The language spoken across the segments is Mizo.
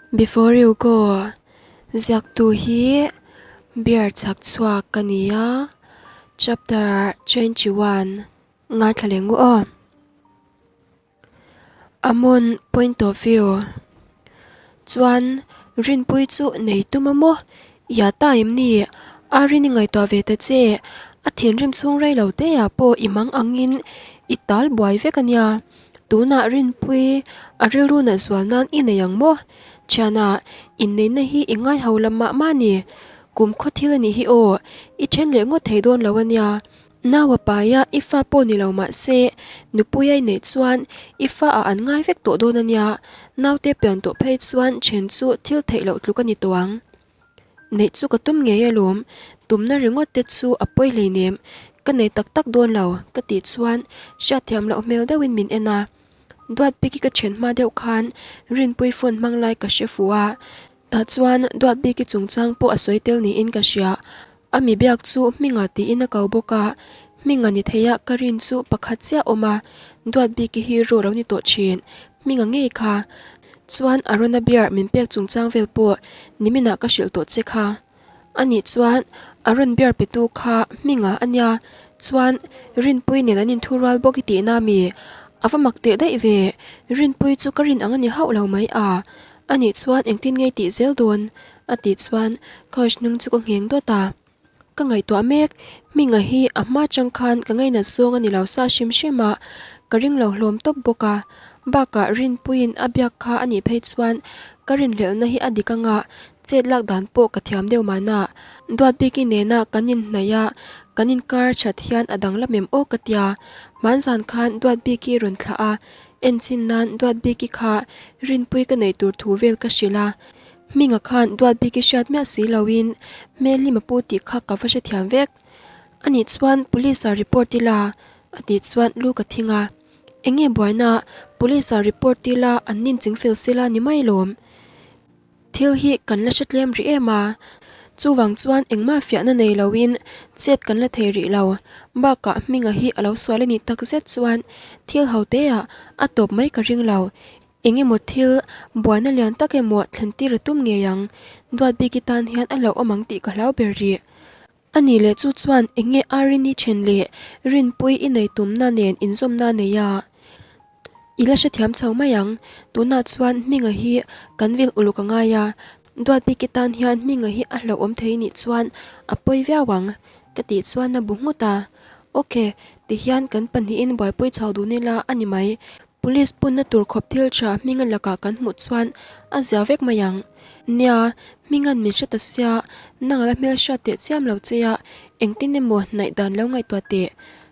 Before you go ziaktu hi beer chhak chhuak ka ni a chapter 21 ngaithla leh ngu aw. Amon point of view chuan rinpui chu nei tum a maw ia ta em ni a rin i ngaihtuah ve ta che a thinrim chhung rei lo te ah pawh i mang angin i tal buai vek a nia. Tunah Rinpui a rilru nat zual nan i nei ang maw? Thiana, inneihna hi i ngai ho lam mah mah ni. Kum khaw thil a nih hi aw, i then leh ngawt thei dawn lo a nia. Nau a paia i fa pawh ni lo mah se, nupui a i neih chuan i fa ah an ngai vek tawh dawn a nia. Naute pian tawh phei chuan then chu thil theih loh tluk a ni tawh ang. Neih chu ka tum ngei alawm, tumna ringawt te chu a pawi hleinem, ka nei tak tak dawn lo ka tih chuan hriatthiam loh hmel deuhin min en a. Duatbiki ka then hma deuh khan Rinpui phone hmang lai ka hre fuh a, tah chuan Duatbiki chungchang pawh a sawi tel niin ka hria. A mi biak chu Hminga tiin a ko bawk a, Hminga ni theia ka rin chu pakhat chiah awm a, Duatbiki hi ro lo ni tawh thin, Hminga ngei kha. Chuan Arona beer min pek chungchang vel pawh niminah ka hrilh tawh che kha. Anih chuan Aron beer petu kha Hminga a nia, chuan Rinpui nen an inthu rual bawk i tihna mi? A va mak teh daih ve, Rinpui chu ka rin ang a ni hauh lo mai a. Anih chuan engtin nge i tih zel dawn? A tih chuan couch hnung chu ka ngheng dawt a. Ka ngaihtuah mek, Hminga hi a hma chang khan ka ngainat zawng a ni lo sa hrim hrim a, ka ring lo hlawm tawp bawk a. Bakah Rinpuiin a biak kha a nih phei chuan ka rinhlelhna hi a dik anga chet lak dan pawh ka thiam deuh mahna. Duatbiki nena kan inhnaih a, kan inkar that hian a danglam em aw ka tia. Hmanzan khan Duatbiki rawn thlah a, enchhin nan Duatbiki kha Rinpui ka neih tur thu vel ka hrilh a. Hminga khan duat bik i hriat miah si loin hmel hi mapu tih kha ka va hrethiam vek. Anih chuan police ah report ila a tih chuan lu ka thing a. Enge buaina police ah report ila an nin ching fel sila ni mai lawm. Thil hi kan la hre tlem rih em a. Chuvang chuan engmah fiahna nei loin chet kan la thei rih lo. Bakah Hminga hi a lo sual a nih takzet chuan thil ho te ah a tawp mai ka ring lo. Eng emaw thil buaina lian tak emaw thlen tir a tum ngei ang. Duatbiki tan hian a hlauhawm ang tih ka hlau ber rih. A nih leh chu chuan eng nge Arini then leh Rinpui i nei tumna nen inzawmna nei a? I la hrethiam chho mai ang. Tunah chuan Hminga hi kan vil uluk a ngai a. Duatbiki tan hian Hminga hi a hlauhawm thei nih chuan a pawi viau ang ka tih chuan a bu nghut a. Ok, tihian kan pahnihin buaipui chho dun ila a ni mai. Police punna tur khawp thil tha Hminga lakah kan hmuh chuan a zia vek mai ang. Nia, Hminga'n min hre ta sia, nang la hmel hriat teh chiam lo che a, engtin emaw hnaih dan lo ngaihtuah teh.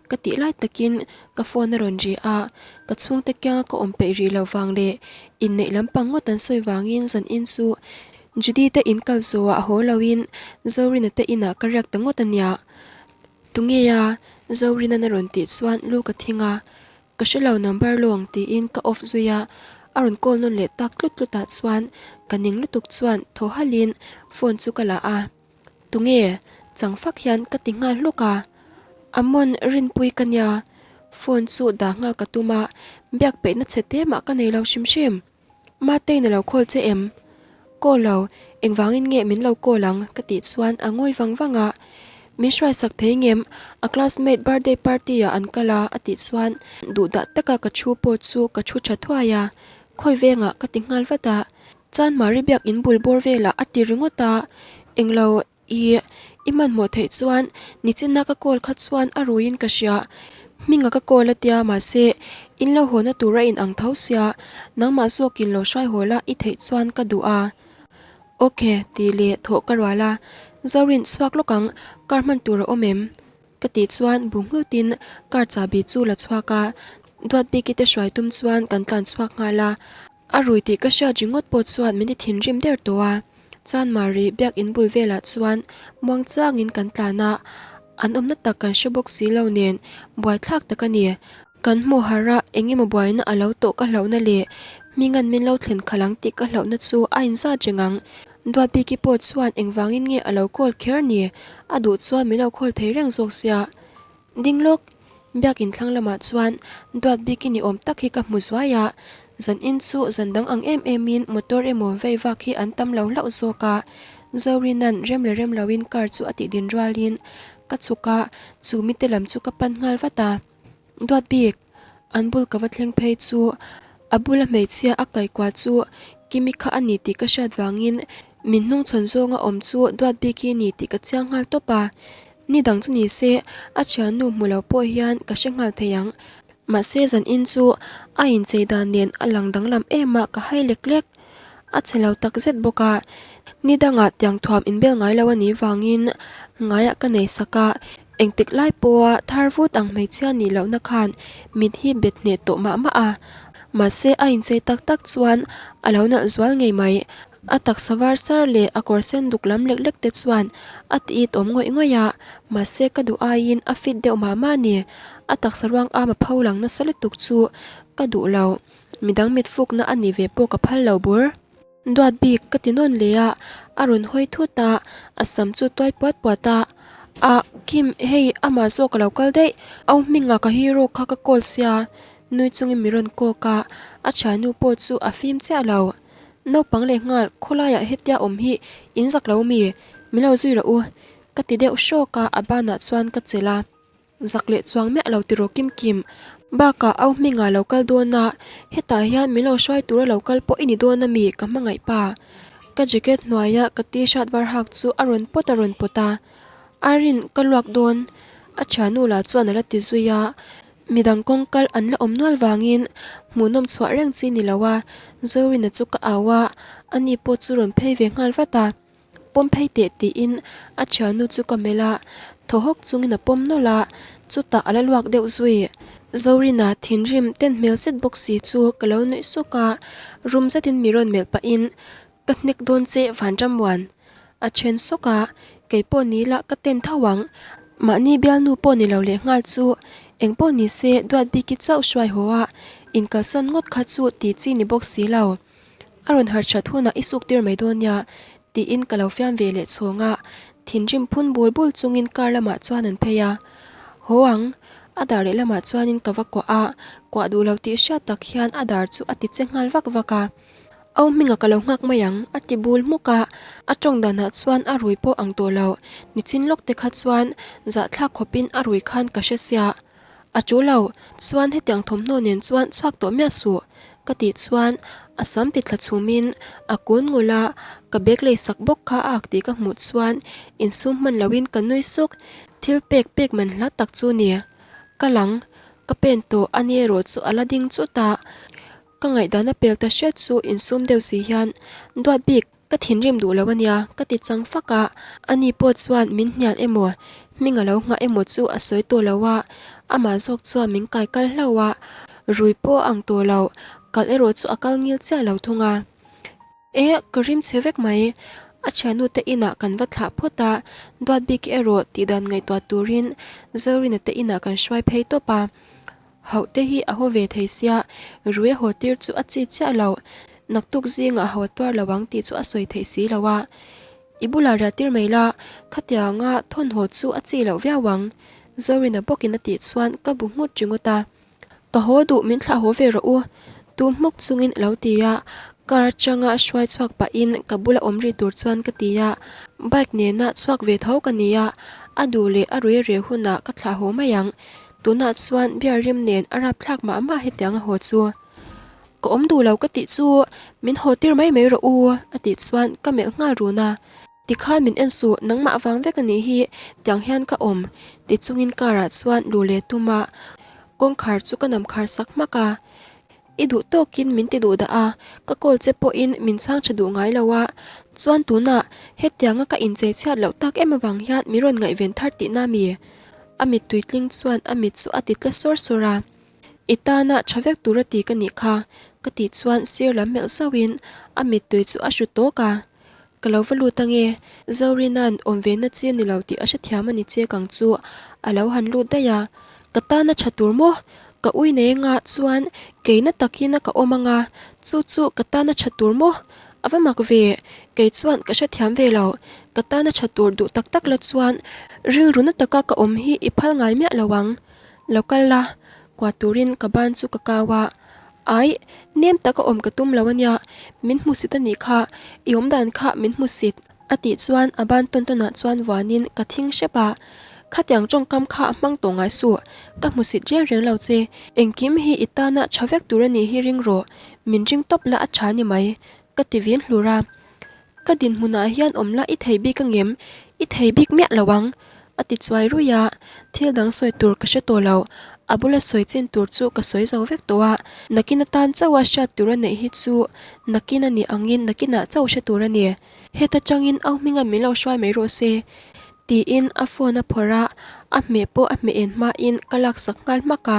Ka tih lai takin ka phone a rawn ri a, ka chhungte kianga ka awm peih rih loh vang leh inneih lampang ngawt an sawi vangin zan in chu Judy te in kal zawhah haw loin Zorina te inah ka riak ta ngawt a nia. Tunge a? Zorina'n a rawn tih chuan lu ka thing a. Ka hre lo number lawng tiin ka off zui a, a rawn call nawn leh tak tlut tlut ah chuan ka ning lutuk chuan thaw halhin phone chu ka la a, tunge? Chang fak hian ka ti nghal hluk a, Amon Rinpui ka nia, phone chu dah nghal ka tum a, biak peihna chhe te mah ka nei lo hrim hrim. Matein a lo call che em? Call lo, engvangin nge min lo call ang? Ka tih chuan a ngawi vang vang a. Min hruaisak thei ngem? A classmate birthday party ah an kal a a tih chuan duhdah taka ka thu pawh chu ka thu tha thuai a. Khawi vengah ka ti nghal vat a. Chuan Mari biak in bul bawr velah a ti ringawt a. Englo I i hmanhmawh theih chuan nichina ka call kha chuan a ruiin ka hria. Hminga ka call a tia mahse in lo hawna tur a in ang tho sia nangmah zawkin lo hruai haw la i theih chuan ka duh a. Ok tih leh thawh ka rual a, Zorin chhuak lawk ang car hman tur a awm em? Ka tih chuan bu nghutin car chahbi chu la chhuak a, Duatbiki te hruai tum chuan kan tlan chhuak nghal a. A rui tih ka hriat ringawt pawh chuan min ti thinrim der tawh a, Chanmari biak in bul velah chuan muang changin kan tlan a, an awmna tak kan hre bawk si lo nen buaithlak tak a ni. Kan hmuh harh a, eng emaw buaina a lo tawh ka hlauhna leh hminga'n min lo thlen khalh ang tih ka hlauhna chu a inzat reng ang. Duatbiki pawh chuan engvangin nge a lo call kher ni, a duh chuan min lo call thei reng zawk sia. Ding lawk, biakin thlang lamah chuan duat bik i ni awm tak hi ka hmu zuai a. Zan in chu zan dang ang em em in motor emaw vei vak hi an tam lo hlauh zawk a. Zorina'n rem leh rem loin car chu a tih din rualin ka chhuk a, chu mite lam chu ka pan nghal vat a. Duat bik, an bul ka va thleng phei chu a bula hmeichhia a kaikuah chu Kimi kha a ni tih ka hriat vangin min hnungchhawn zawnga awm chu duat bik hi a ni tih ka chiang nghal tawp a. Ni dang chu ni se a thiannu hmu lo pawh hian ka hre nghal thei ang. Mahse zan in chu a inchei dan nen a lang danglam em a ka hai lek lek. A chhe lo tak zet bawk a, ni dangah tiang thuam inbel ngai lo a nih vangin ngaiah ka nei sak a, engtik lai pawha thar vut ang hmeichhia nih lohna khan mit hi bet hneh tawh mah mah a. Mahse a inchei tak tak chuan a lo nalh zual ngei mai. A taksa var sar leh a kawr sen duk lam lek lek te chuan a ti it awm ngawih ngawih a, mahse ka duh aiin a fit deuh mah mah a ni. A taksa ruang am a pho lang nasa lutuk chu ka duh lo. Midang mit fukna a nih ve pawh ka phal lo bur. Duat bik ka ti nawn leh a, a rawn hawi thut a, a sam chu tuai puat puat a. Ah, Kim, hei amah zawk a lo kal daih, au hmingah ka hero kha ka call sia, nui chungin mi rawn kawk a, a thiannu pawh chu a fim chiah lo. Naupang leh nghal khawlaiah hetia awm hi in zak lo mi? Min lo zui rawh u, ka ti deuh hrawk a, a banah chuan ka chelh a. Zak leh chuang miah lo tiraw Kim Kim, bakah au hmingah lo kal dawn a, hetah hian min lo hruai tura lo kal pawh i ni dawn a mi ka hmangaih pa. Ka jacket hnuaia ka t-shirt var hak chu a rawn pawt a rawn pawt a, Irene ka luak dawn a thiannu lah chuan a la ti zui a, midang kawng kal an la awm nual vangin hmuhnawm chhuah reng chi ni lo a, Zorina chu ka au a, ani pawh chu rawn phei ve nghal vat a. Pawm phei teh tiin a thiannu chu ka melh a, thaw hawk chungin a pawm nawlh a, chutah a la luak deuh zui. Zorina thinrim ten hmel zet bawk si chu ka lo nuih suk a, rum zetin mi rawn melh pahin ka hnek dawn che Vanramuan a then sawk a, kei pawh ni la ka ten tho ang, mahni bialnu pawh ni lo leh nghal chu eng pawh ni se duat biki chauh hruai haw a, inkalsan ngawt kha chu ti chi ni bawk si lo. A rawn harh that hunah i suk tir mai dawn nia, tiin ka lo fiam ve leh chhawng a, thinrim phun bul bul chungin car lamah chuan an phei a. Haw ang, a dar leh lamah chuanin ka va kuah a, kuah duh lo tih hriat tak hian a dar chu a ti che nghal vak vak a. Au hmingah ka lo nghak mai ang, a ti bul hmuk a, a tawng danah chuan a rui pawh ang tawh lo, nichin lawk te kha chuan zahthlak khawpin a rui khan ka hre sia. A ṭul lo, chuan hetiang thawmhnaw nen chuan chhuak tawh miah suh, ka tih chuan a sam ti thla chhumin a kun ngul a, ka bag lei sak bawk kha a ak tih ka hmuh chuan insum hman loin ka nui suk, thil pek pek man hla tak chu ni. Ka lang, ka pen tawh a ni erawh chu a la ding chut a, ka ngaihdan a pel ta hret chu insum deuh si hian duat bik. Ka thinrim duh lo a nia, ka ti chang fak a, ani pawh chuan min hnial emaw, hming a lo nghah emaw chu a sawi tawh lo a, amah zawk chuan min kai kal hlauh a, rui pawh a ang tawh lo, kal erawh chu a kal ngil chiah lo thung a. E, ka rim chhe vek mai, a thiannu te inah kan va thlah phawt a, duat bik erawh tihdan ngaihtuah turin Zorina te inah kan hruai phei tawp a. Hauh te hi a haw ve thei sia, rui a haw tir chu a chi chiah lo, naktuk zingah hau a tuar lo ang tih chu a sawi theih si lo a. I bulah riah tir mai la, khatianga thawn haw chu a chi loh viau ang, Zorina bawkin a tih chuan ka bu nghut ringawt a. Ka haw duh min thlah haw ve rawh u, tu hmuk chungin a lo ti a, car atanga hruai chhuak pahin ka bula awm ri tur chuan ka ti a, bike nena chhuak ve tho ka ni a, a duh leh a rui reh hunah ka thlah haw mai ang, Tunah chuan beer rim nen a rapthlak mah mah hetiang a haw chu. Ka awm duh lo ka tih chu min haw tir mai mai rawh u a tih chuan ka melh nghal run a. Tikhan min en suh nangmah vang vek a nih hi tiang hian ka awm ti chungin car ah chuan luh leh tum a kawngkhar chu ka nam khar sak hmak a. I duh tawkin min ti duh dah a, ka call che pawhin min chhang tha duh ngai lo a, chuan tunah hetianga ka inchei chhiat loh tak em avang hian min rawn ngaihven thar tihna mi? A mittui tling chuan a mit chu a ti tla sawr sawr a, I tana tha vek tura ti ka nih kha, ka tih chuan sir lam melh zauhin a mittui chu a hru tawk a. Ka lo va lut ange, Zorina'n awm ve na chi a ni lo tih a hrethiam a ni che kang chu a lo han lut daih a. Ka tana tha tur maw? Ka ui nei anga chuan kei na takin a ka awm anga, chu chu ka tana tha tur maw? A va mak ve, kei chuan ka hrethiam ve lo. Ka tana tha tur duh tak tak la chuan rilru na taka ka awm hi i phal ngai miah lo ang. Lo kal la, kuah turin ka ban chu ka kau a. Aih, nem taka awm ka tum lo ania, min hmusit a nih kha, i awmdan kha min hmusit. A tih chuan a ban tawn tawnah chuan vuanin ka thing hrep a, Khatiang tawngkam kha a hmang tawh ngai suh, ka hmusit reng reng lo che, engkim hi i tana tha vek tur a nih hi ring rawh, min ring tawp la a tha ni mai, ka ti vin hlur a. Ka dinhmunah hian awm la i thei bik angem? I thei bik miah lo ang, a ti chuai ruih a, thil dang sawi tur ka hre tawh lo, a bula sawi chin tur chu ka sawi zo vek tawh a, nakin atan chauha hriat tur a neih hi chu nakin a nih angin nakinah chauh hre tur a ni. Heta tangin au hminga min lo hruai mai rawh se, tiin a phone a phawrh a, a hmeh pawh a hmeh en hmain ka laksak nghal hmak a,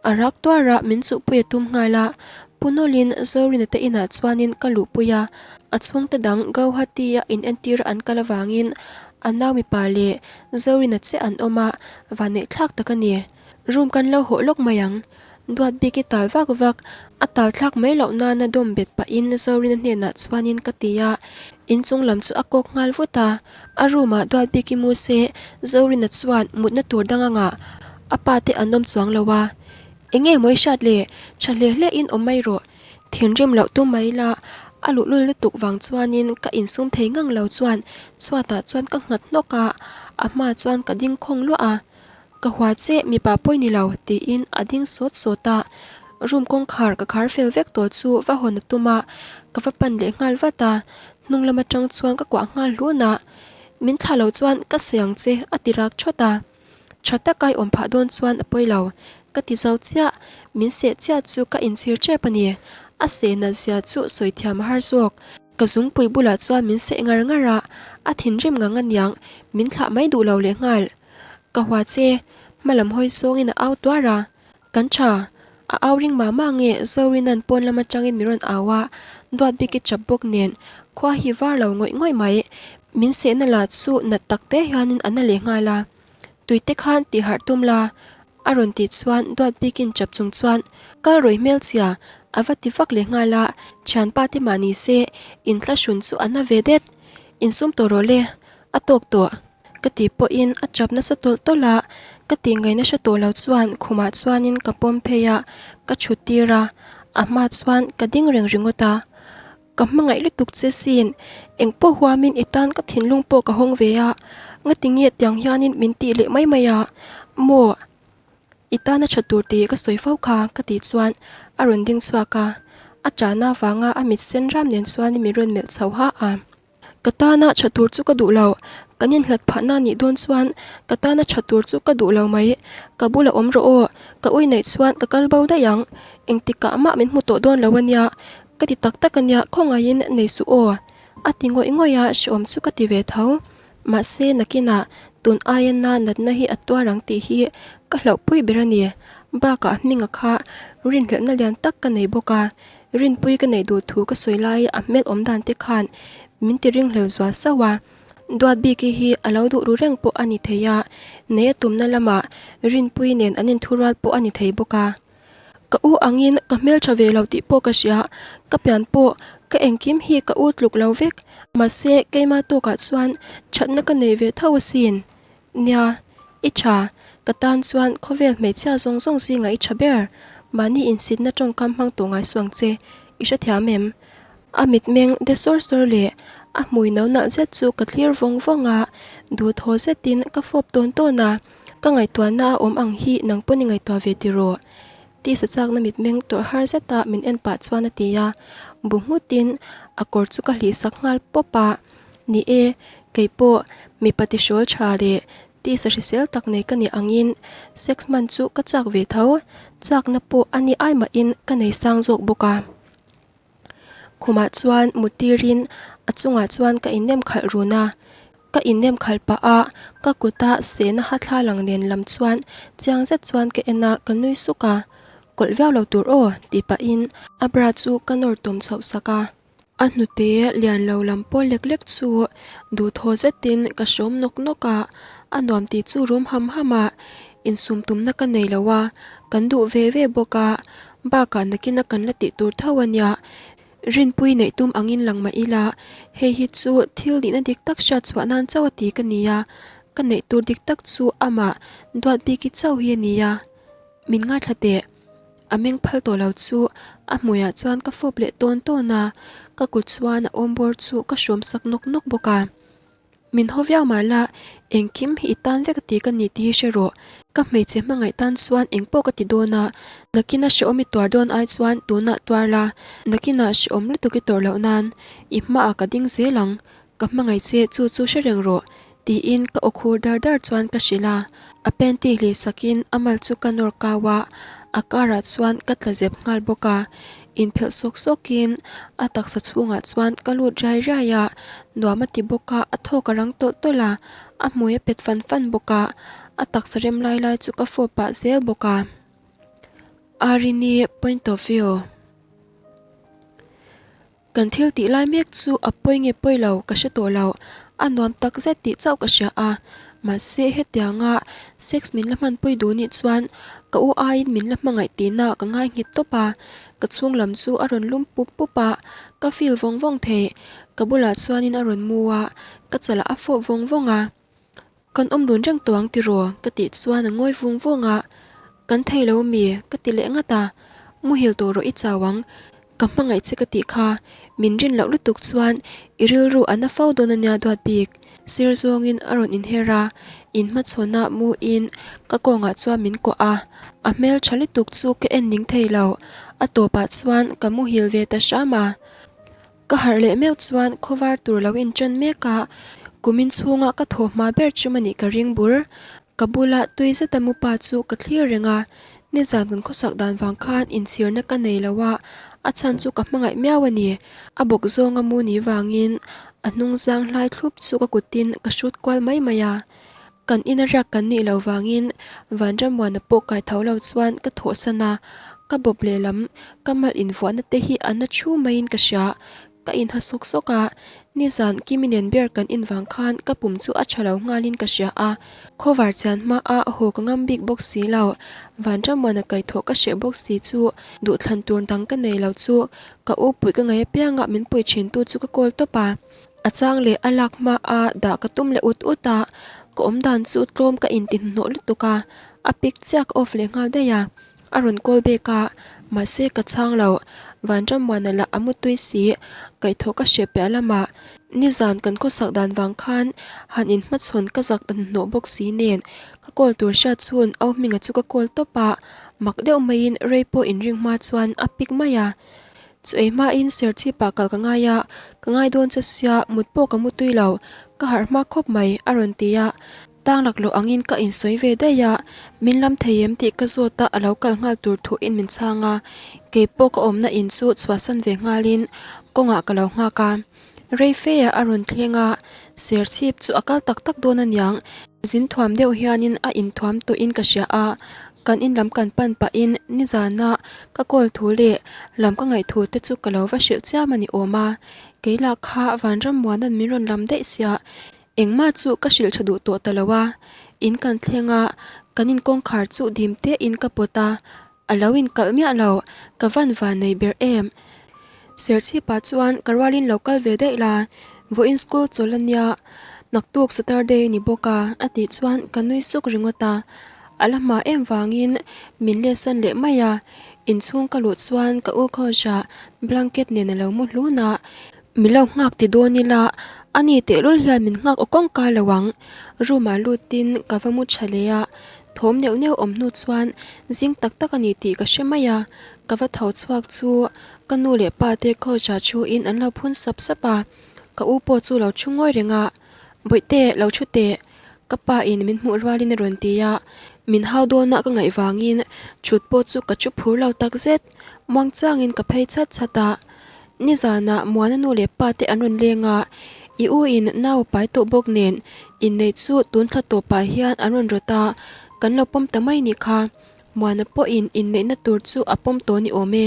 a rak tuar a min chuhpui a tum nghal a, Pu Nawlin Zorina te inah chuanin ka luhpui a, a chhungte dang Gauhati-a inentir an kal avangin a nau mipa leh Zorina che an awm a, vanneih thlak tak a ni. Room kan lo hawh lawk mai ang. Duat bik i tal vak vak, a tal thlak mai loh nana dawm bet pahin Zorina hnenah chuanin ka ti a, inchung lam chu a kawk nghal vut a. A room ah duat bik i mu se, Zorina chuan mutna tur dang anga a pa te an awm chuang lo a. Eng nge maw i hriat le? Tha hle hle in awm mai rawh. Thinrim loh tum mai la, a luhlul lutuk vang chuanin ka insum thei ngang lo chuan chhuatah chuan ka nghat hnawk a, a hma chuan ka ding khawng luah a. Ka hua che mipa pawi ni lo tiin a ding sawt sawt a, room kawngkhar ka khar fel vek tawh chu va hawn a tum a, ka va pan leh nghal vat a, hnung lam atang chuan ka kuah nghal hlun a, Min thlah lo chuan ka sawi ang che a ti rak thawt a. Tha taka i awm phah dawn chuan a pawi lo, ka ti zo chiah, min seh chiah chu ka inchhir tep a ni, a seh nat zia chu sawi thiam a har zawk. Ka zungpui bulah chuan min seh ngar ngar a, a thinrim ngang aniang, min thlah mai duh lo leh nghal. Ka hua che, hma lam hawi zawngin a au tuar a, Kan tha, a au ring mah mah nge Zorina'n pawn lam atangin min rawn au a, duat bik i chap bawk nen khua hi var lo ngawih ngawih mai, min sehna lah chu nat tak te hianin a na leh nghal a, tui te khan tih harh tum la a rawn tih chuan duat bikin chap chung chuan kal rawih hmelchhia a va ti vak leh nghal a, thianpa te mah ni se inthlahrun chu a na ve det, insum tawh rawh le, a tawk tawh. Ka tih pawhin a chap nasa tawlh tawlh a, ka tih ngaihna hre tawh lo chuan khumah chuanin ka pawm phei a, ka chhut tir a, a hma chuan ka ding reng ringawt a. Ka hmangaih lutuk che sin, engpawh huamin i tan ka thinlung pawh ka hawng ve a, ngati nge tiang hianin min tih leh mai mai a, maw? I tana tha tur tih ka sawi fo kha ka tih chuan a rawn ding chhuak a, a chahna avanga a mit sen ram nen chuan min rawn melh chho ha a. Ka tana tha tur chu ka duh lo, kan inhlat phahna nih dawn chuan ka tana tha tur chu ka duh lo mai, ka bula awm rawh aw, ka ui neih chuan ka kal bo daih ang, engtikah mah min hmu tawh dawn lo ania, ka ti tak tak ania khawngaihin nei suh aw, a ti ngawih ngawih a, hreawm chu ka ti ve tho. Mahse nakinah tun aia na natna hi a tuar ang tih hi ka hlauhpui ber a ni, bakah hminga kha rinhlelhna lian tak ka nei bawk a, Rinpui ka neih duh thu ka sawi lai a hmel awm dan te khan min ti ringhlel zual sauh a, Duat Biki hi a lo duh ru reng pawh a ni thei a, nei a tumna lamah Rinpui nen an inthurual pawh a ni thei bawk a. Ka u angin ka hmeltha ve lo tih pawh ka hria, ka pian pawh ka engkim hi ka u tluk lo vek, mahse keima tawkah chuan thatna ka nei ve tho asin. Nia, i tha, ka tan chuan khawvel hmeichhia zawng zawng zingah i tha ber, mahni insitna tawngkam hmang tawh ngai suang che, i hrethiam em? A mitmeng de sawr sawr leh a hmui no nalh zet chu ka thlir vawng vawng a, duhthaw zetin ka fawp tawn tawn a, ka ngaihtuahna a awm ang hi nang pawn i ngaihtuah ve tiraw? Tisa chakna mitmeng tawrh har zeta min en pah chuan a ti a, bu nghutin a kawr chu ka hlihsak nghal pawp a. Ni e, kei pawh mipa tihrawl tha leh tisa hrisel tak nei ka nih angin sex hman chu ka chak ve tho, chakna pawh a ni ai mahin ka nei sang zawk bawk a. Khumah chuan mut tirin a chungah chuan ka innem khalh run a, ka innem khalh pah a, ka kuta sehna ha thla lang nen lam chuan chiang zet chuan ka en a, ka nui suk a, Kawlh viau lo tur aw tih pahin a bra chu ka nawr tawm chhoh sak a. A hnute lian lo lam pawl lek lek chu duhthaw zetin ka hrawm nawk nawk a, a nuam tih chu rum ham ham a, insum tumna ka nei lo a, kan duh ve ve bawk a, bakah nakina kan la tih tur tho a nia, Rinpui neih tum angin lang mah ila, hei hi chu thil nihna dik tak hriat chhuah nan chauh a ti ka ni a, ka neih tur dik tak chu amah duat bik i chauh hi a ni a, min ngaithla teh. A meng phal tawh lo chu a hmuiah chuan ka fawp leh tawn tawn a, ka kut chuan a awm bawr chu ka hrawm sak nawk nawk bawk a. Min haw viau mah la, engkim hi i tan vek a ti ka ni tih hi hre rawh. Ka hmeichhe hmangaih tan chuan engpawh ka ti dawn a, nakina hrehawm i tuar dawn ai chuan tunah tuar la, nakinah hrehawm lutuk i tawrh loh nan i hmaah ka ding zel ang, ka hmangaih che chu chu hre reng rawh tiin ka aw khur dar dar chuan ka hrilh a. A panty hlih sakin a mal chu ka nawr kau a, a karah chuan ka tla zep nghal bawk a. Inphelh sawk sawkin a taksa chhungah chuan ka lut riai riai a, nuam a ti bawk a, a thawk a rang tawlh tawlh a, a hmui a pet fan fan bawk a, a taksa rem lai lai chu ka fawp pah zel bawk a. Arini point of view. Kan thil tih lai mek chu a pawi nge pawi lo ka hre tawh lo, a nuam tak zet tih chauh ka hria a, mahse hetianga sex min la hmanpui duh nih chuan ka u aiin min la hmangaih tihna ka ngai nghet tawp a, ka chhung lam chu a rawn lum pup pup a, ka feel vawng vawng thei, ka bulah chuanin a rawn mu a, ka chalah a fawh vawng vawng a. Kan awm dun reng tawh ang tiraw? Ka tih chuan a ngawi vung vung a, Kan thei lo mi? Ka ti leh ngat a, Muhil tawh rawh i chau ang, ka hmangaih che ka tih kha, min rin loh lutuk chuan i rilru a na fo dawn a nia duat bik. Sir zawngin a rawn inher a, inhmachhawn ah mu in ka kawngah chuan min kuah a, a hmel tha lutuk chu ka en ning thei lo, a tawpah chuan ka muhil ve ta hram a. Ka harh leh meuh chuan khawvar tur lo inṭan mek a, kumin chhunga ka thaw hma ber chum a nih ka ring bur. Ka bula tui zeta mu pa chu ka thlir reng a, nizan kan khawsak dan vang khan inchhirna ka nei lo a, a chhan chu ka hmangaih miau a ni. A bawk zawnga mu ni vangin a hnung zang hlai thlup chu ka kutin ka hrut kual mai mai a. Kan ina riak kan nih lo vangin Vanramuana pawh kai tho lo chuan ka thawhsan a, ka bawp lehlam ka mal invuahna te hi a na thu maiin ka hria. Ka inha sawk sawk a, nizan Kimi nen beer kan in vang khan ka pum chu a tha lo nghalin ka hria a, khawvar chian hmaah haw ka ngam bik bawk si lo. Vanramuana kaihthawh ka hreh bawk si chu duhthlan tur dang ka nei lo chu ka u puih ka ngaih apiangah min pui thintu chu ka call tawp a. A chang leh a lak hma a dah ka tum leh ut ut a, ka awm dan chu tlawm ka inti hnuhnawh lutuk a, a pick chiah ka off leh nghal daih a, a rawn call back a, mahse ka chhang lo, Vanrammuana lah a mutui si, kaihthawh ka hreh piah lamah nizan kan khawsak dan vang khan han inhmachhawn ka zak ta hnuhnawh bawk si nen ka call tur hriat chhun Au Hminga chu ka call tawp a, mak deuh maiin rei pawh inring hma chuan a pick mai a. Chu ei hmain Serchhip ah kal ka ngai a, ka ngai dawn che sia, mut pawh ka mu tui lo, ka harh hma khawp mai, a rawn ti a. Tang laklawh angin ka insawi ve daih a, min lam thei em tih ka zawt a, a lo kal nghal tur thuin min chhang a. Kei pawh ka awmna in chu chhuahsan ve nghalin kawngah ka lo nghak a. Rei feia a rawn thleng a, Serchhip chu a kal tak tak dawn aniang, Zin thuam deuh hianin a inthuam tawhin ka hria a, kan in lam kan pan pahin nizana ka call thu leh lam ka ngaih thu te chu ka lo va hrilh chiam a ni awm a, kei lah kha Vanrammuana'n min rawn lam daih sia, engmah chu ka hrilh tha duh tawh ta lo a, in kan thleng a, kan in kawngkhar chu dim tein ka pawt a, A lo inkalh miah lo, ka van van nei ber em. Serchhipa chuan ka rualin lo kal ve daih la, vawiin school chawlh a nia, naktuk Saturday ni bawk a, a tih chuan ka nui suk ringawt a. A la hma em vangin min letsan leh mai a, inchhung ka luh chuan ka u Khawja blanket nen a lo mu hlun a, Mi lo nghak ti dawn ila, a ni tehlul hian min nghak aw kawngka lo ang. Room ah lutin ka va mu tha leh a, thawm neuh neuh awm hnu chuan zing tak tak a ni tih ka hre mai a, ka va tho chhuak chu ka nu leh pa te couch ah thu in an lo phun sap sap a, ka u pawh chu lo thu ngawi reng a, Bawihte lo thu teh, ka pa in min hmuh rualin a rawn ti a, min hau dawnah ka ngaih vangin thut pawh chu ka thu phur lo takzet, muangchangin ka phei chhat chhat a. Nizanah Muana nu leh pa te an rawn leng a, i u in nau a pai tawh bawk nen inneih chu tun thla tawpah hian an rawn rawt a, kan lo pawm ta mai nih kha. Muana pawhin inneihna tur chu a pawm tawh ni awm e.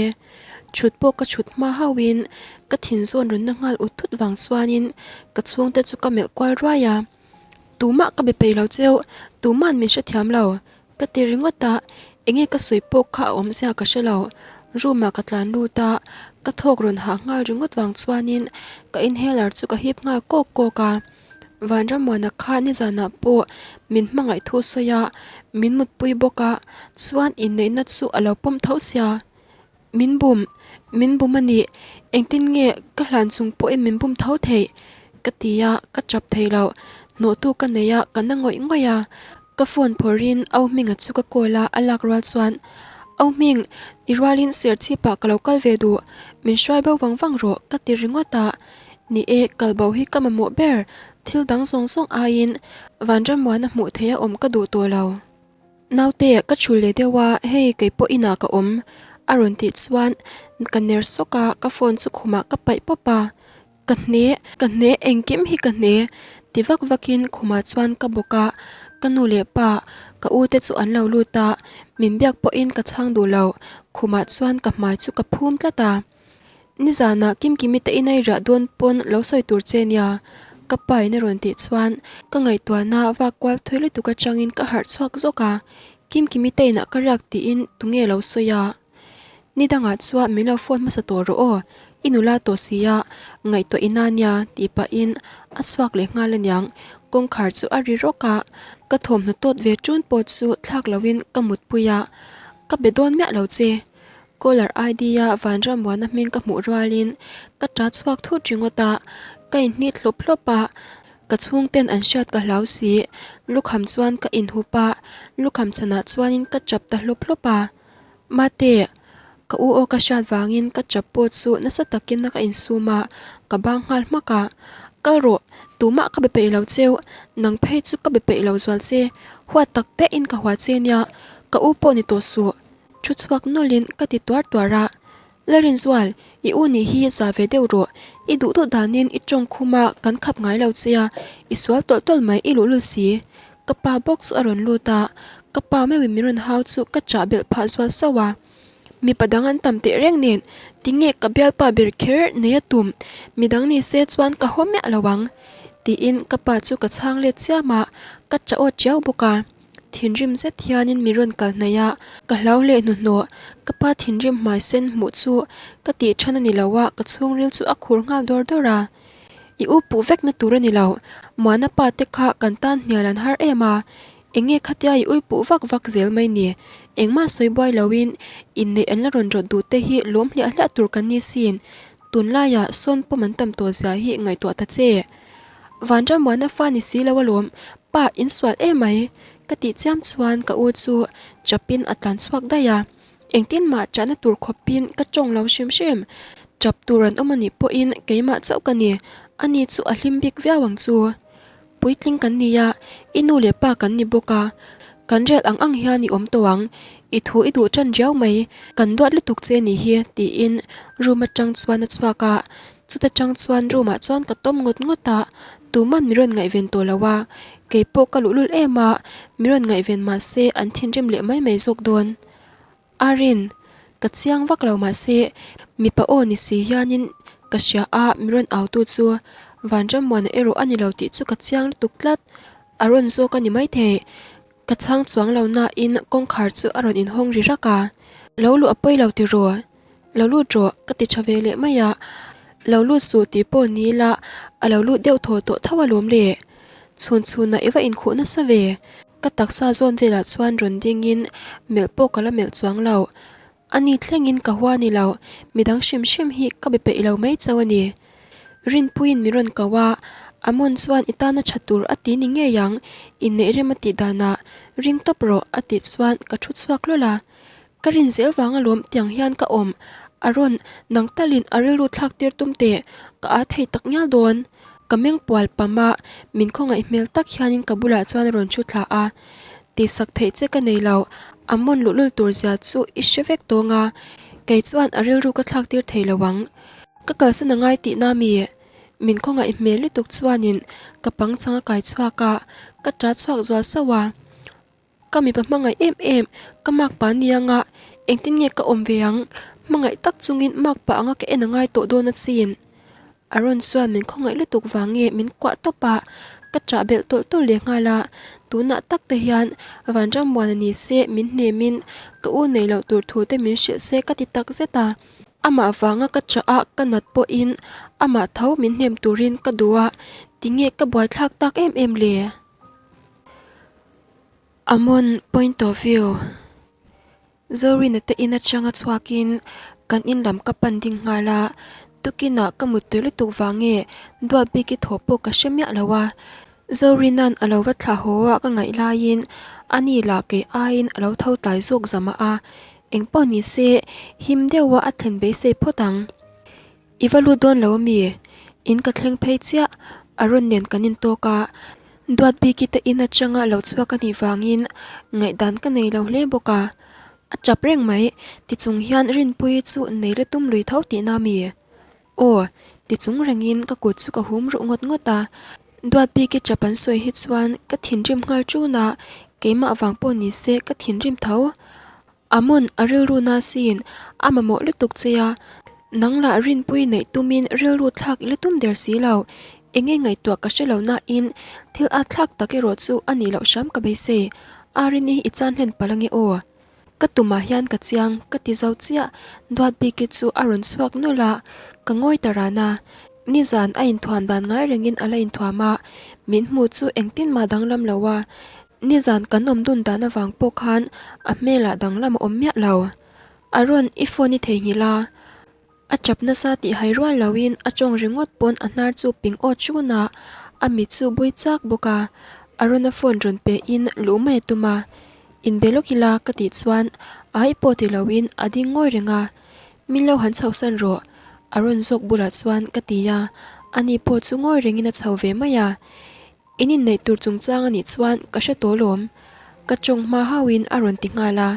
Chhut pawh ka chhut hma hauhin ka thin zawn rawn na nghal ut thut vang chuanin ka chhungte chu ka melh kual ruai a. Tumah ka be peih lo cheu, tuma'n min hrethiam lo. Ka ti ringawt a, enge ka sawi pawh kha a awmzia ka hre lo. Room ah ka tlan lut a, ka thawk rawn hah nghal ringawt vang chuanin ka inhaler chu ka hip nghal kawk kawk a. Vanramuana kha nizanah pawh min hmangaih thu sawi a, min mutpui bawk a, chuan inneihna chu a lo pawm tho sia. Min bum, min bum a nih, engtin nge ka hlan chung pawhin min bum tho theih? ka ti a, ka tap thei lo. Hnawhtu ka nei a, ka na ngawih ngawih a. Ka phone phawrhin Au Hminga chu ka call a, a lak rual chuan, Au Hming, i rualin serchhipah ka lo kal ve duh, min hruai bo vang vang rawh, ka ti ringawt a. Ni e, kal bo hi ka mamawh ber, thil dang zawng zawng aiin Vanrammuana hmuh theih a awm ka duh tawh lo. Naute, ka chhul leh deuh a, hei kei pawh inah ka awm, a rawn tih chuan ka ner sawk a, ka phone chu khumah ka paih pawp a. Ka hne, ka hne engkim hi ka hne, ti vak vakin khumah chuan ka bawk a, ka nu leh pa, ka u te chu an lo lut a, min biak pawhin ka chhang duh lo, khumah chuan ka hmai chu ka phum tlat a. Nizanah Kimkimi te inai riah dawn pawn lo sawi tur che nia, ka pa in a rawn tih chuan ka ngaihtuahna vak kual thui lutuk atangin ka harh chhuak zawk a, Kimkimi te inah ka riak tiin tunge lo sawi a? Ni dangah chuan min lo phone hmasa tawh rawh aw, i nula tawh si a, ngaihtuah ina nia tih pahin a chhuak leh nghal aniang, kawngkhar chu a ri rawk a, ka thawmhnaw tawt ve ṭun pawh chu thlak loin ka mutpui a, ka be dawn miah lo che. Caller ID a Vanrammuana hming ka hmuh rualin ka ṭa chhuak thut ringawt a, ka inhnit hlawp hlawp a, ka chhungten an hriat ka hlau si, lukham chuan ka inhup a, lukham chhanah chuanin ka ṭap ta hlawp hlawp a. Mate, ka u aw ka hriat vangin ka ṭap pawh chu nasa takin ka insum a, ka bang nghal hmak a. Kal rawh, tumah ka be peih lo cheu, nang phei chu ka be peih lo zual che, huat tak tein ka hua che nia, ka u pawh ni tawh suh. Thu chhuak nawlhin ka ti tuar tuar a, Larinzual, i u nih hi za ve deuh rawh, i duh duh danin i tawng khum a kan khap ngai lo che a, i sual tawlh tawlh mai i luhlul si. Ka pa bawk chu a rawn lut a, ka pa meuhin min rawn hau chu ka chah belh phah zual sauh a. Mipa dang an tam teh reng nen, tinge ka bialpa ber kher nei a tum, midang ni se chuan ka haw miah lo ang, tiin ka pa chu ka chhang let chiam a, ka chah aw chiau bawk a. Thinrim zet hianin mi rawn kal hnaih a, ka hlau leh hnuhnawh. Ka pa thinrim hmai sen hmuh chu ka tih than a ni lo a, ka chhungril chu a khur nghal dawr dawr a. I u puh vekna tur a ni lo, Muana pa te kha kan tan hnial an har em a, enge khatia i ui puh vak vak zel mai ni? Engmah sawi buai loin inneih an la rawn rawt duh te hi lawm hliah hliah tur kan ni sin, tunlaiah sawn pawm an tam tawh zia hi ngaihtuah ta che. Vanramuana fa ni si lo alawm, pa insual emai ka tih chiam chuan ka u chu chapin a tlan chhuak daih a, engtin mah chahna tur khawpin ka tawng lo hrim hrim. Chap tur an awm anih pawhin keimah chauh ka ni, ani chu a hlim bik viau ang chu. Puitling kan ni a, i nu leh pa kan ni bawk a, kan riat ang ang hian i awm tawh ang, i thu i duh tan riau mai, kan duat lutuk che ni hi tiin room atang chuan a chhuak a, Chuta tang chuan room ah chuan ka tawm ngawt ngawt a, tuman mi rawn ngaihven tawh lo a, keipawh ka luhlul em a, mi rawn ngaihven mah se an thinrim leh mai mai zawk dawn. Arin, ka chiang vak lo mah se mipa aw ni si hianin ka hria a mi rawn au tu chu Vanrammuana erawh a ni lo tih chu ka chiang lutuk tlat, a rawn zawk a ni maithei. Ka chhang chuang lo nain kawngkhar chu a rawn inhawng ri rak a, Lo luh a pawi lo tiraw? Lo lut rawh ka ti tha ve leh mai a, lo lut suh tih pawh ni ila a lo lut deuh thaw tawh tho alawm le. Chhun chhunah i va inkhuh nasa ve. Ka taksa zawn velah chuan rawn dingin melh pawh ka la melh chuang lo. Ani thlengin ka hua ni lo, midang hrim hrim hi ka be peih lo mai chauh a ni. Rinpuiin min rawn ko a, Amon chuan i tana tha tur a ti ni ngei ang, inneih rem a tih danah ring tawp rawh a tih chuan ka thu chhuak lawlh a. Ka rin zel vang alawm tiang hian ka awm, a rawn nang talin a rilru thlak tir tum teh, ka aa thei tak ngial dawn. Ka meng pual pam a, min khawngaih hmel tak hianin ka bulah chuan a rawn thu thla a. Tihsak theih che ka nei lo, a mawn luhlul tur zia chu i hre vek tawng a, kei chuan a rilru ka thlak tir thei lo ang. Ka kalsan a ngai tihna mi? Min khawngaih hmel lutuk chuanin ka pangchang a kai chhuak a, ka ṭah chhuak zual sauh a. Ka mipa hmangaih em em, ka makpa nianga engtin nge ka awm ve ang? Hmangaih tak chungin makpa anga ka en a ngai tawh dawn asin. Aaron chuan min khawngaih lutuk vang nge min kuah tawp a, ka ṭah belh tawlh tawlh leh nghal a, tunah tak te hian Vanrammuana ni se min hnemin ka u neih loh tur thu te min hrilh se ka ti tak zet a. Amah vanga ka ṭah a ka nat pawhin amah tho min hnem turin ka duh a. Tinge ka buaithlak tak em em le? Amon point of view. Zorina te in atanga chhuakin kan in lam ka pan ding nghal a, tukinah ka muttui lutuk vang nge duat bik i thawh pawh ka hre miah lo a. Zorina'n a lo va thlah haw a ka ngaih laiin a ni lah kei aiin a lo tho tlai zawk zamah a, engpawh ni se him deuha a thlen beisei phawt ang. I va lut dawn lo ami? In ka thleng phei chiah, Arun nen kan intawk a, Duatbiki te in atanga lo chhuak a nih vangin ngaihdan ka nei lo hle bawk a, a tap reng mai, tichung hian Rinpuii chu nei la tum lui tho tihna ami? Aw, tichung rengin ka kut chu ka hum ruh ngawt ngawt a, Duatbiki tap an sawi hi chuan ka thinrim nghal ṭun a, keimah vang pawh ni se ka thinrim tho. Amon, a rilru na siin a mamawh lutuk che a, nang lah rinpui neih tumin rilru thlak i la tum der si lo. Enge ngaihtuah ka hre lo nain thil at thlak tak erawh chu a nih loh hram ka beisei. Arini hi i chan hlen palh ange aw. Ka tumah hian ka chiang, ka ti zo chiah. Duatbiki chu a rawn chhuak nawlh a, ka ngawi ta ran a. Nizan a inthuam dan ngai rengin a la inthuam a, min hmuh chu engtin mah danglam lo a. Nizan kan awm dun dan avang pawh khan a hmelah danglam a awm miah lo. Aaron, i phone i theihnghilh a. A chap nasa tih hai rual loin a tawng ringawt pawn a hnar chu ping aw chun a, a mit chu bui chak bawk a. Aaron-a phone rawn pe in luh mai a tum a. Inbe lawk ila ka tih chuan ai pawh ti loin a ding ngawi reng a. Min lo han chhohsan rawh, Aaron zawk bulah chuan ka ti a. Ani pawh chu ngawi rengin a chho ve mai a. In inneih tur chungchang a nih chuan ka hre tawh lawm. Ka tawng hma hauhin a rawn ti nghal a.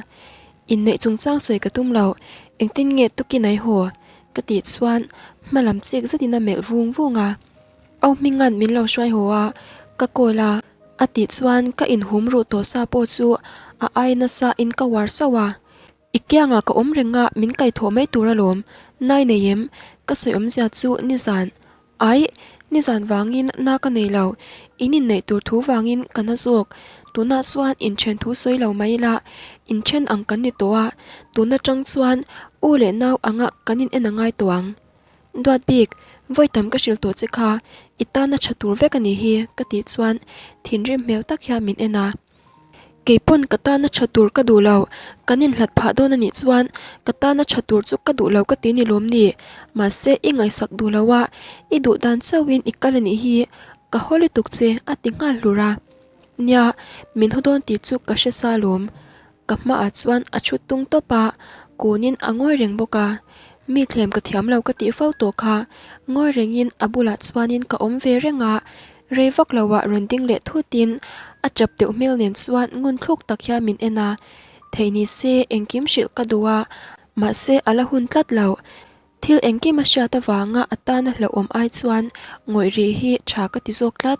Inneih chungchang sawi ka tum lo, engtin nge tukin ai haw? Ka tih chuan hma lam chik zetin a melh vung vung a. Au hminga'n min lo hruai haw a, ka call a. A tih chuan ka inhum ruh tawh sa pawh chu a ai nasa in ka uar sauh a. I kiangah ka awm reng a, min kaihthawh mai tur alawm. Nai nei em? Ka sawi awmzia chu nizan. Aih, nizan vangin na ka nei lo. In inneih tur thu vangin ka na zawk. Tunah chuan inthen thu sawi lo mai ila, inthen ang kan ni tawh a, tun atang chuan u leh nau anga kan in en a ngai tawh ang. Duat bik, vawi tam ka hrilh tawh che kha, i tana tha tur vek a nih hi, ka tih chuan thinrim hmel tak hian min en a. Keipawn ka tana tha tur ka duh lo, kan inhlat phah dawn a nih chuan ka tana tha tur chu ka duh lo ka ti ni lawm ni? Mahse i ngaihsak duh lo a, i duh dan chauhin i kal a nih hi, ka haw lutuk che a ti nghal hlur a. Nia, min haw dawn tih chu ka hre sa lawm. Ka hmaah chuan a thu tung tawp a, kunin a ngawi reng bawk a. Mi thlem ka thiam lo ka tih fo tawh kha, ngawi rengin a bulah chuanin ka awm ve reng a, rei vak loah rawn ding leh thutin a chap deuh hmel nen chuan ngun thluk tak hian min en a, theih ni se engkim hrilh ka duh a, mahse a la hun tlat lo. Thil engkim a hriat avanga a tana hlauhawm ai chuan ngawih rih hi tha ka ti zawk tlat.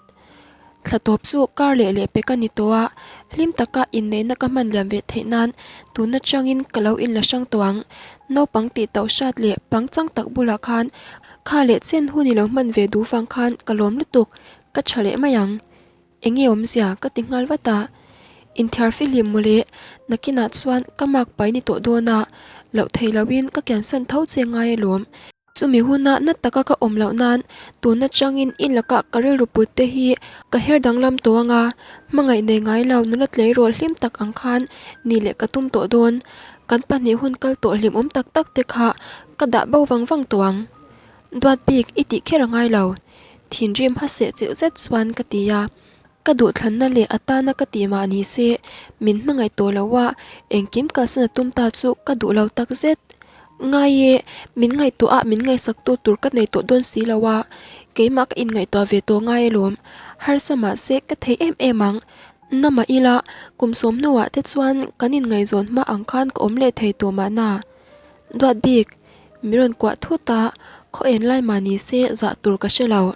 Thla tawp chu kar leh leh pek a ni tawh a, hlim taka inneihna ka hman liam ve theih nan tun atangin ka lo inla hrang tawh ang. Naupang tih tauh hrat leh pangchang tak bulah khan kha leh chen hun i lo hman ve duh vang khan ka lawm lutuk, ka tha leh mai ang. Enge awmzia ka ti nghal vat a, inthiar fihlim mawle, nakinah chuan ka mark pai ni tawh dawn a, loh thei loin ka kiansan tho che ngai alawm. Chumi huna na taka ka awm loh nan tun atangin i laka ka rilru put te hi ka her danglam tawh ang a, hmangaih nei ngai lo nula tleirawl hlim tak ang khan ni leh ka tum tawh dawn. Kan pahnih hun kal tawh hlimawm tak tak te kha ka dah bo vang vang tawh ang. Duat bik i tih kher a ngai lo. Thinrim hmaseh chilh zet chuan ka ti a, ka duhthlanna leh a tana ka tih mah ni se min hmangaih tawh lo a, engkim kalsan a tum ta chu ka duh lo tak zet. Ngai e, min ngaihtuah a min ngaihsaktu tur ka nei tawh dawn si lo a, keimah ka inngaihtuah ve tawh ngai alawm, harsa mah se ka thei em em ang. Na mah ila, kum sawm hnuah te chuan kan inngaihzawn hma ang khan ka awm leh thei tawh mahna. Duat bik, min rawn kuah thut a, khaw en lai mah ni se zah tur ka hre lo.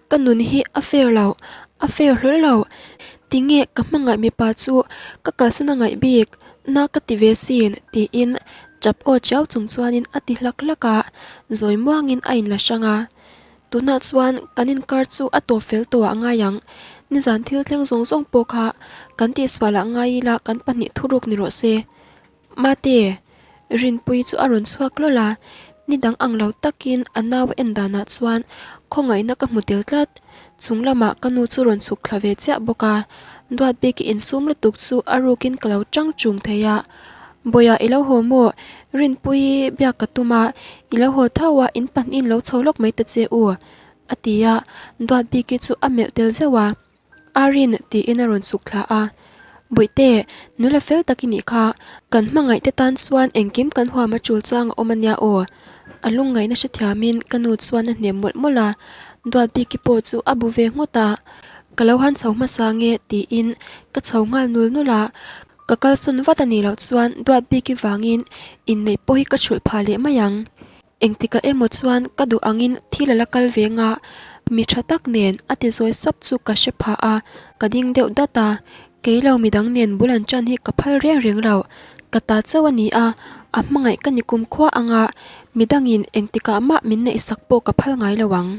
Ka nun hi a fair lo, a fair hlawl lo. Tinge ka hmangaih mipa chu ka kalsan a ngaih bik, na ka ti ve sin tiin tap aw chiau chung chuanin a ti hlak hlak a, zawi muangin a inla hrang a. Tunah chuan kan inkar chu a tawp fel tawh ah ngai ang, nizan thil thleng zawng zawng pawh kha kan tihsual ah ngai ila kan pahnih thuruk ni rawh se. Mate! Rinpuii chu a rawn chhuak lawlh a, Ni dang ang lo takin a nau en danah chuan khawngaihna ka hmu tel tlat. Chung lamah ka nu chu rawn chhuk thla ve chiah bawk a, duat bik i insum lutuk chu a rukin ka lo chang chung thei a. Bawiah i lo haw maw? Rinpuii biak ka tum a, i lo haw tho a, in pahnihin lo chho lawk mai ta che u, a ti a, duat biki chu a melh tel zeuh a. Arin tiin a rawn chhuk thla a. Bawihte, nula fel tak i nih kha, kan hmangaih te tan chuan engkim kan huam a tul chang a awm a nia aw. A lungngaihna hrethiamin ka nu chuan a hnem mawlh mawlh a, Duatbiki pawh chu a bu ve nghawt a. Ka lo han chho hmasa nge tiin ka chho nghal nul nul a, ka kalsawn vat a nih loh chuan Duatbiki vangin inneih pawh hi ka chhulh phah leh mai ang. Engtikah emaw chuan ka duh angin thil a la kal ve nga, mi tha tak nen a ti zawi sap chu ka hre phah a, ka ding deuh dat a, kei lo midang nen bul an tan hi ka phal reng reng lo, ka ta chauh a ni a, a hmangaih ka ni kum khua anga midangin engtikah mah min neihsak pawh ka phal ngai lo ang.